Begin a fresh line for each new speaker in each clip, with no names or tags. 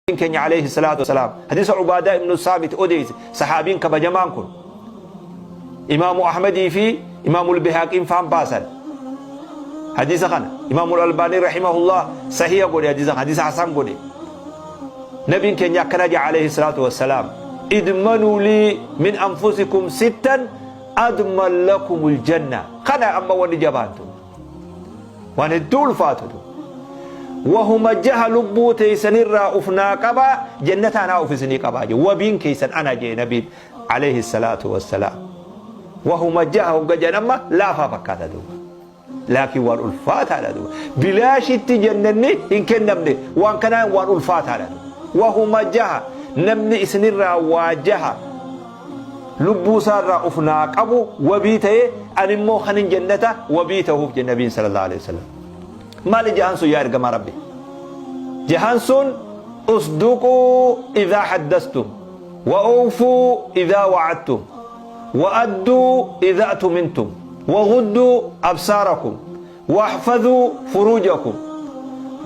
Keenya alayhi salaatu wasalaam hadiisa Ubaadaa ibnu Saamit odeeyse. Sahaabiin kabajamaan kun Imaamu Ahmadii fi Imaamul Bihaaqiin faan baasan hadiisa kana. Imaamul Albaanii rahimahullah sahiha godhe, hadiisa kana hadiisa hasan godhe. Nabiin keenya akkana jedha alayhi salaatu wasalaam: idmanuu lii min anfusikum sittan adman lakumul janna. Kana amma wanni jabaantu waan hedduu ulfaatutu. Wahuma jaha lubbuu teeysanirraa uf naa qabaa, jannata anaa uf isinii qabaa jee, wabiin keeysan ana jee nabiin alayhi salaatu wassalaam. Wahuma jaha hogga jedhan amma laafaa fakkaata duuba, laakiin waan ulfaataadha duuba. Bilaashitti jannanni hin kennamne, waan kanaan waan ulfaataadha duuba. Wahuma jaha namni isinirraa waa jaha lubbuu isaa irraa uf naa qabu wabii ta'e, ani immoo kanin jannata wabii ta'uuf jedhe nabiin sallallahu alaihi wasallam. Maali jahan sun, yaa ergamaa Rabbi? Jahan sun: usduquu idhaa haddastum, wa awfuu idhaa wa'adtum, wa adduu idhaa tumintum, wa gudduu absaarakum, wahfadhuu furuujakum,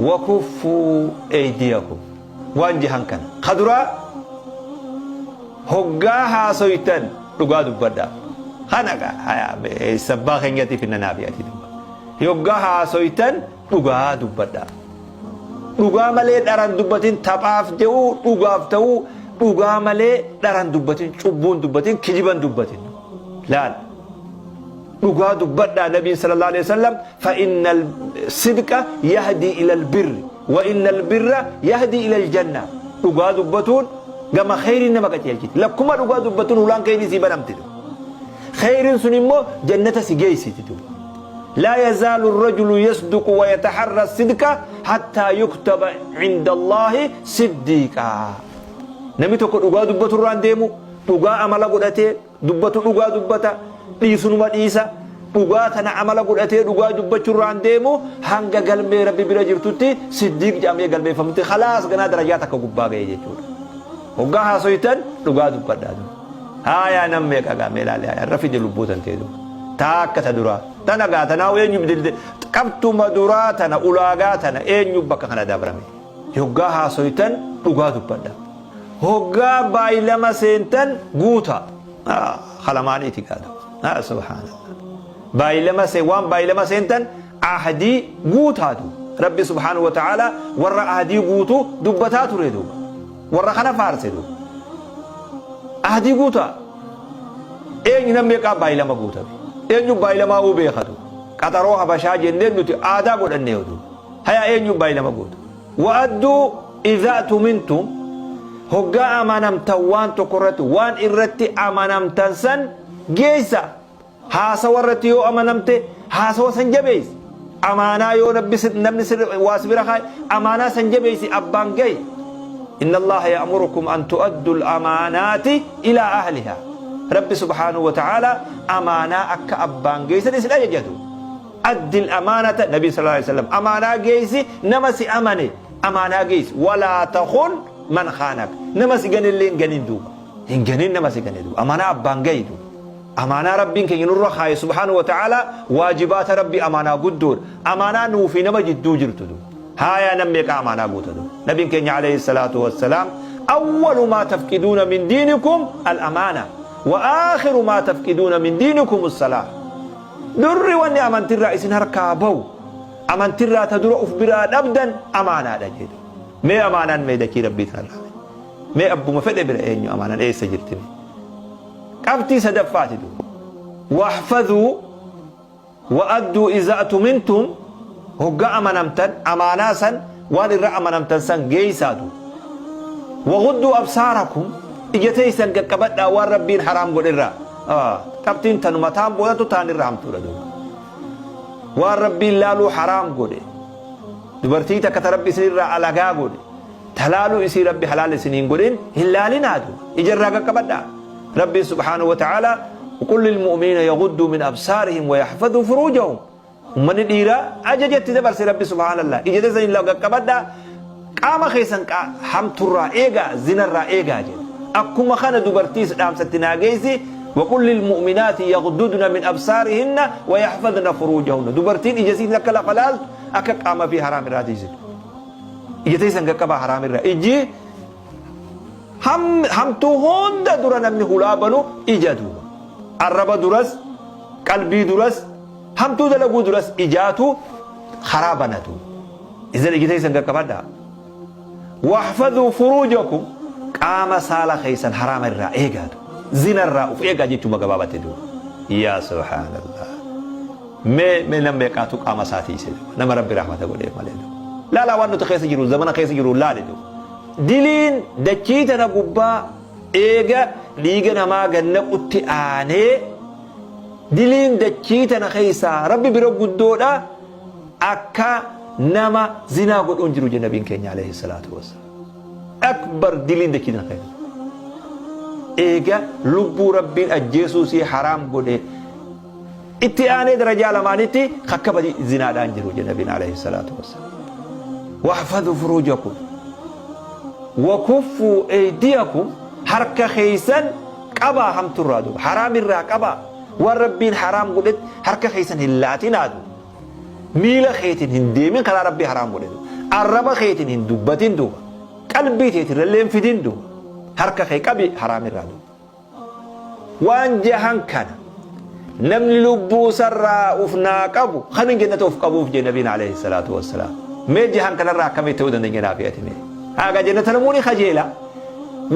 wa kuffuu eydiyakum. Waan jahan kana ka duraa, hoggaa haasoytan dhugaa dubbadhaa. Kana sabbaa keenyatiif hin nanaafi ati dubba. Hoggaa haasoytan dhugaa dubbadhaa. Dhugaa malee dharan dubbatin, taphaaf jedhu dhugaaf ta'uu, dhugaa malee dharan dubbatin, cubbuun dubbatin, kijiban dubbatin. Laal, dhugaa dubbadhaa. Nabiin sallallahu alaihi wasallam: fa innal sidqa yahdi ila albirri wa innal birra yahdi ila aljanna. Dhugaa dubbatuun gama kheyriin nama qajeelchiti. Lakkuma dhugaa dubbatuun hulaan kheyrii sii banamti. Kheyriin sun immoo jannata si geessiti duuba. لا يزال الرجل يصدق ويتحرى الصدق حتى يكتب عند الله صديقا. Namni tokko dhugaa dubbatu irraan deemu, dhugaa amala godhatee dubbatu, dhugaa dubbata, dhiisunuma dhiisa, dhugaa tana amala godhatee dhugaa dubbachuu irraan deemu hanga galmee Rabbi bira jirtutti siddiiq jedhamee galmeeffamutti, khalaas, ganaa darajaa takka gubbaa ga'e jechuudha. Hoggaa haasoytan dhugaa dubbadhaa. Haayaa, nam meeqa gaa mee ilaali, irra fide lubbuu tan ta'e taakka ta duraa tana gaa tanaa eenyu dilde qabxuma duraa tana, ulaagaa tana eenyu bakka kana dabrame? Hoggaa haasoytan dhugaa dubbadha. Hoggaa baay'ilama seentan guuta. Kalamaaniiti gaadu. Subhaanallah. Baay'ilama seen, waan baay'ilama seentan ahdii guutaatu. Rabbi subhaanahu wa ta'ala warra ahdii guutu dubbataa ture duuba. Warra kana faarse duuba. Ahdii guutaa. Eenyu, namni meeqaa baay'ilama guutame? Eenyu baay'ilamaa uu beekatu? Qaxaroo habashaa jenneen nuti aadaa godhannee oduu. Haya, eenyu baay'ilama guutu? Wa'adduu idhaa tumintum, hoggaa amanamtan waan tokko irratti, waan irratti amanamtan san geessa. Haasawa irratti yoo amanamte, haasawa san jabeessi. Amaanaa yoo namni waa si bira kaa'e, amaanaa san jabeessi, abbaan gahi. Inna Allaha ya'murukum an tu'addu al-amaanaati ilaa ahliha. Rabbi subhaanahu wa ta'ala amaanaa akka abbaan geessan isin ajajatu. Addil amaanata, Nabi sallallahu alaihi wasallam, amaanaa geessi, nama si amane amaanaa geessi. Walaa takun man khaanak, nama si ganillee hin ganin duuba. Hin ganin nama si gane duuba. Amaanaa abbaan gahi duuba. Amaanaa Rabbiin keenya nurra kaaye subhaanahu wa ta'ala, waajibaata Rabbi amaanaa guddoodha. Amaanaa nuu fi nama jidduu jirtu duuba. Haayaa, nam meeqa amaanaa guuta duuba? Nabiin keenya alayhi salaatu wassalaam: awwalu maa tafqiduuna min diinikum al-amaana wa aakhiru maa tafqiduuna min diinikum as-salaah. Durri wanni amantirraa isin harkaa bahu, amantirraa ta dura uf biraa dhabdan amaanaadha jedhu. Mee amaanaan mee dachii Rabbii tanarraa mee abbuma fedhe bira eenyu amaanaan eessa jirti mee? Qabxii sadaffaati duuba. Wahfadhuu wa'adduu iza atumintum, hoggaa amanamtan amaanaa san waan irra amanamtan san geeysaa duuba. Wagudduu absaarakum, ija teeysan qaqqabadhaa waan Rabbiin haraam godherraa. Qabxiin tanuma taan boodatu taan irra hamtuudha duuba. Waan Rabbiin laaluu haraam godhe. Dubartii takka ta Rabbi isinirraa alagaa godhe, talaaluu isii Rabbi halaal isiniin godhin hin laalinaa duuba. Ijarraa qaqqabadhaa. Rabbiin subhaanahu wa ta'ala: qul lilmu'miniina yagudduu min absaarihim wa yaxfaduu furuujahum. Ummanni dhiiraa ajaja itti dabarse Rabbi, subhaanallah. Ija teessan hin qaqqabadhaa, qaama keessan hamturraa eegaa, zinarraa eegaa jedha. Akkuma kana dubartiis dhaamsatti naa geessi: وقل للمؤمنات يغضضن من أبصارهن ويحفظن فروجهن. Dubartiin ija isiin akka lafa laaltu, akka qaama fi haraam irraa tiisitu. Ija teessan qaqqabaa haraam irraa. Ijji Hamtuu hunda dura namni hulaa banu ija duuba. Arraba duras, qalbii duras, hamtuu dalaguu duras ijaatu karaa banatu. Idan ija teessan qaqqabadhaa. Wahfadhuu furuujakum, qaama saala keessan haraama irraa eegaatu. Zina irraa uf eegaa jechuuma gabaabatti duuba. Yaa subhaanallah. Mee nama meeqaatu qaama isaa tiise duuba. Nama Rabbi rahmata godheef malee duuba. Laalaa waan nuti keessa jiru, zamana keessa jiru laali duuba. Diliin dachii tana gubbaa eega dhiiga namaa gannaqutti aanee diliin dachii tana keessaa Rabbi bira guddoodha akka nama zinaa godhuun jiru jedhe nabiin keenya alayhi salaatu wassalaam. Akbar diliin dachii tana keessa. Eega lubbuu Rabbiin ajjeesuu sii haraam godhe itti aanee darajaa lamaanitti akka badii zinaadhaan jiru jedhe nabiin alayhi salaatu wassalaam. Wahfadhu furuujakum wakuffuu eydiyakum, harka keessan qabaa hamturraa duuba, haraamirraa qabaa, waan Rabbiin haraam godhetti harka keessan hin laatinaa duuba. Miila keetiin hin deemin karaa Rabbii haraam godhe duuba. Arraba keetiin hin dubbatin duuba. Qalbii teetirrallee hin fidin duuba. Harka kee qabi haraamirraa duuba. Waan jahan kana namni lubbuu sarraa uf naa qabu kamin jannata uf qabuuf jee nabiin alayhi salaatu wassalaam. Mee jahan kanarraa akkamii ta'uu dandeenya naaf ati mee? Haga jannata namuu ni kajeela.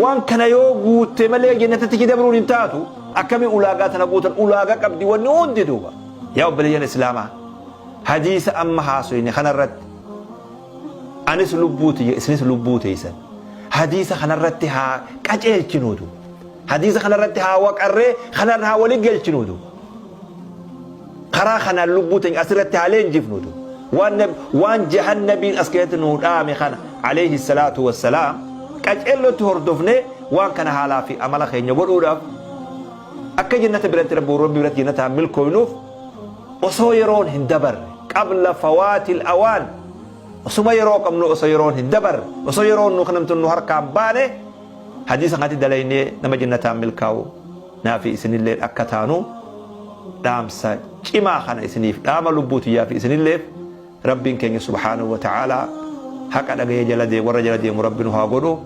Waan kana yoo guutte malee jannatatti si dabruun hin taatu. Akkamii ulaagaa tana guutan? Ulaagaa qabdi wanni hundi duuba. Yaa obboleeyyan islaamaa, hadiisa amma haasoyne kanarratti anis lubbuu tiyya isinis lubbuu teessan hadiisa kanarratti haa qaceelchinuu duuba. Hadiisa kanarratti haa waqarree kanarra haa wali galchinuu duuba. Karaa kanaan lubbuu teenya asirratti haa leenjifnu duuba. Waan jahan nabiin as keessatti nuu dhaame kana alayhi salaatu wassalaam qaceellotti hordofnee waan kana haalaa fi amala keenya godhuudhaaf akka jannata biratti Rabbi biratti jannataan milkooynuuf osoo yeroon hin dabarre, qabla fawaatil awaan, osuma yeroo qabnu, osoo yeroon hin dabarre, osoo yeroon nu kanamtu nu harkaan baane, hadiisa kanatti dalaynee nama jannataan milkaa'u naafi isinilleen akka taanu dhaamsa cimaa kana isiniif dhaama, lubbuu tiyyaa fi isinilleef. Rabbiin keenya subhaanahu wa ta'aalaa haqa dhagayee jala deemu warra jala deemu Rabbi nu haa godhu.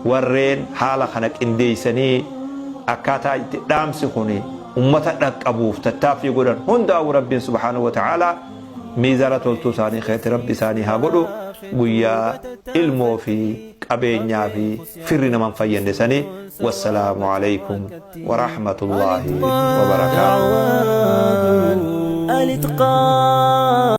Warreen haala kana qindeessanii akkaataa itti dhaamsi kun ummata dhaqqabuuf tattaaffii godhan hundaa'u Rabbiin subhaanahu wa ta'aalaa miizaana toltuu isaanii keessatti Rabbi isaanii haa godhu. Guyyaa ilmoo fi qabeenyaa fi firri nama hin fayyadne sanii. Wassalaamu alaikum wa rahmatullaahi wa barakaatuh.